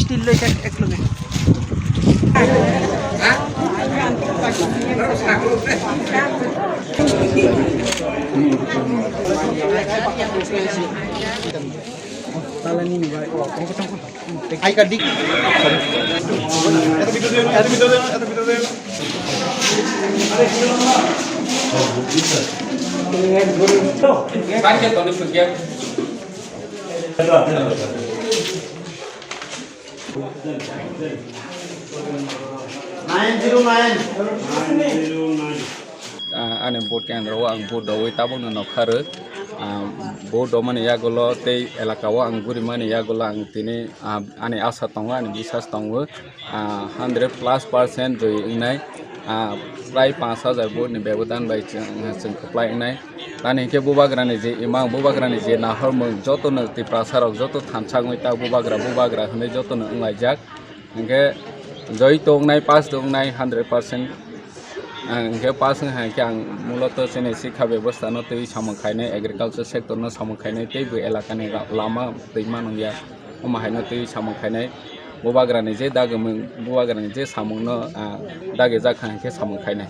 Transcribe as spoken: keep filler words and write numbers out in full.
Steel loi tak ek loge. Ai ka dik. Nine zero nine. Ah, ani vote kendro o ang vote dawi tabukno nokha rw. Ah, vote domani yagulo tei elaka o ang gurimani yagulo ang tini, ah, ani asa tongo, ani biswas tongo. Ah, hundred plus percent joi wngnai. Ah, prai panch hajar vote ni bebodan bai chwng, chwng kwplai wngnai. Tani hinkhe bubagrani je imang, bubagrani je nahormung, jotono Tiprasa rok joto thansa wngwi ta bubagra, bubagra hwnwi jotono wnglaijak. Hinkhe joi tongnai, pass tongnai hundred percent. Ah, hinkhe pass wngkha hinkhe ang muloto chini sikha bebosta no twi samung khainai, agriculture sector no samung khainai, tei bo elaka ni ra-, lama twi manung ya, omo hai no twi samung khainai. Bubagra ni je dagimung, bubagra ni je samung no, ah, dagi jak kha hinkhe samung khainai.